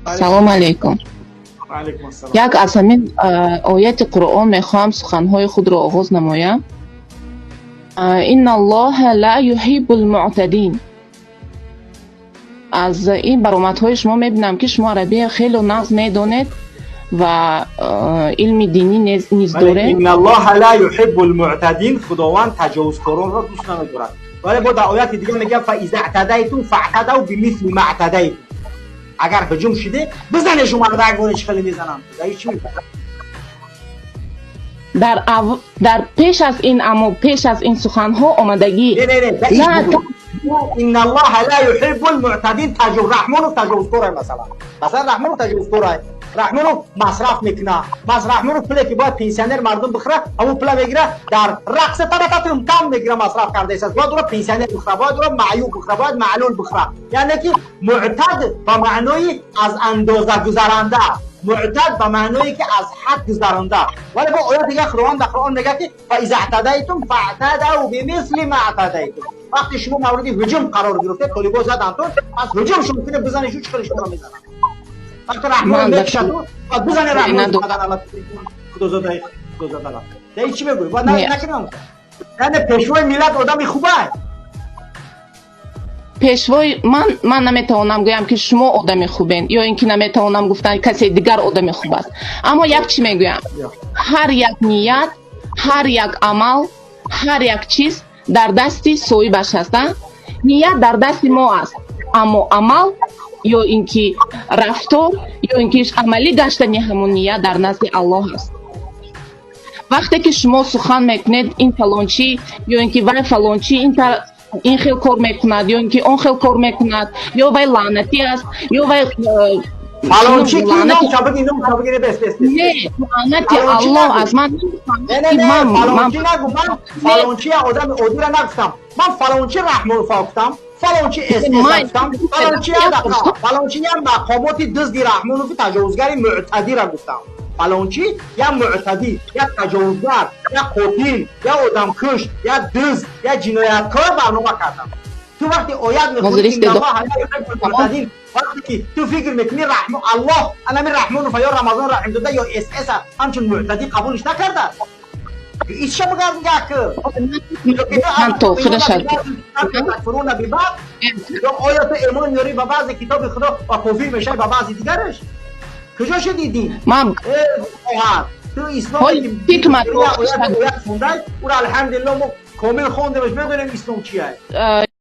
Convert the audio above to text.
Салом алейкум. Алейкум ассалом. Як аз ҳамин ояти Қуръон мехоҳам суханҳои худро оғоз намоям. Инналлоҳа ла юҳиббул муътадин. Аз ин баромадҳои шумо мебинам, ки шумо арабия хеле нағз медонед ва илми динӣ низ доред. Инналлоҳа ла юҳиббул муътадин, Худованд таҷовузкоронро дӯст намедорад. Вале бо дар ояти дигар мегӯяд: фаиза ътадайтум фаътадав бимисли ма ътадайтум. Агар ҳуҷум шиде, бизане шумо як бори, чӣ хеле мезанам. Чӣ? Дар пеш аз ин, аммо пеш аз ин суханҳо омадагӣ. Инналлоҳа ла юҳиббул муътадин. Раҳмонов таҷовузкорай, масалан, Раҳмонов таҷовузкорай. Раҳмонов масраф мекуна. Мас Раҳмонов пуле ки бояд пенсионер мардум бихӯра, ҳамон пула мегира, дар рақса тарататум там мегира, масраф кардаистааст. Бояд уро пенсионер бихӯра, бояд уро маъюб бихӯра, бояд маълул бихӯра. Яъне ки муътад ба маънои аз андоза гузаранда, муътад ба маъное ки аз ҳад гузаронда. Вале бо оят дигар Худованд дар Қуръон мегӯяд, ки фаиза ътадайтум фаътадав бимисли ма ътадайтум. Вақте шумо мавриди ҳуҷум қарор гирифтед, толибо задантон, пас ҳуҷум шумо кунед, бизанед, шу чӣ хеле шуморо мезанад. Вақте Раҳмон мекушад, бизане Раҳмон худозодаи худозодала. Дар чӣ мегӯӣ? Бояд накунам? Яъне пешвои миллат одами хубай? Пешвои ман наметавонам гӯям, ки шумо одами хубен, ё ин ки наметавонам гуфтан, касе дигар одами хуб аст. Аммо як чӣ мегӯям: ҳар як ният, ҳар як амал, ҳар як чиз дар дасти соҳибаш аст. Ният дар дасти мо аст, аммо амал ё ин ки рафтор, ё ин ки амалӣ гаштани ҳамон ният дар назди Аллоҳ аст. Вақте ки шумо сухан мекунед, ин фалончӣ ё ин ки вай фалончӣ ин хел кор мекунад, ё ин ки он хел кор мекунад, ё вай лаънатӣ аст, ё вай Фалончи ки? Ном чабиги, ном чабиги, бес, бес. Не, лаънати Аллоҳ аз ман. Не, не, фалончи нагу. Ман фалончи одами одира нагуфтам. Ман фалончи Раҳмонов гуфтам, фалончи СС гуфтам, фалончи ядақа, фалончи я мақомоти дизди Раҳмонови таҷовузгари муътадира гуфтам. Фалончи я муътадӣ, я таҷовузгар, я қотил, я одамкуш, я дизд, я ҷинояткор барнома кардам. Ту вақте оят мехонӣ, вақте ки ту фикр мекунӣ, Аллоҳ анами Раҳмонов ё Рамазон Раҳимзода ё СС ҳамчун муътадӣ қабулш накардааст. Исша бигардгак. Такфуруна бибаъд. Оё ту эмон меёрӣ ба баъзе китоби Худо ва кофир мешавӣ ба баъзи дигараш? Куҷо шудидӣ? Ман ту ислом оят хондай, ура, алҳамдулилло, мо комил хондемаш, медонем ислом чия.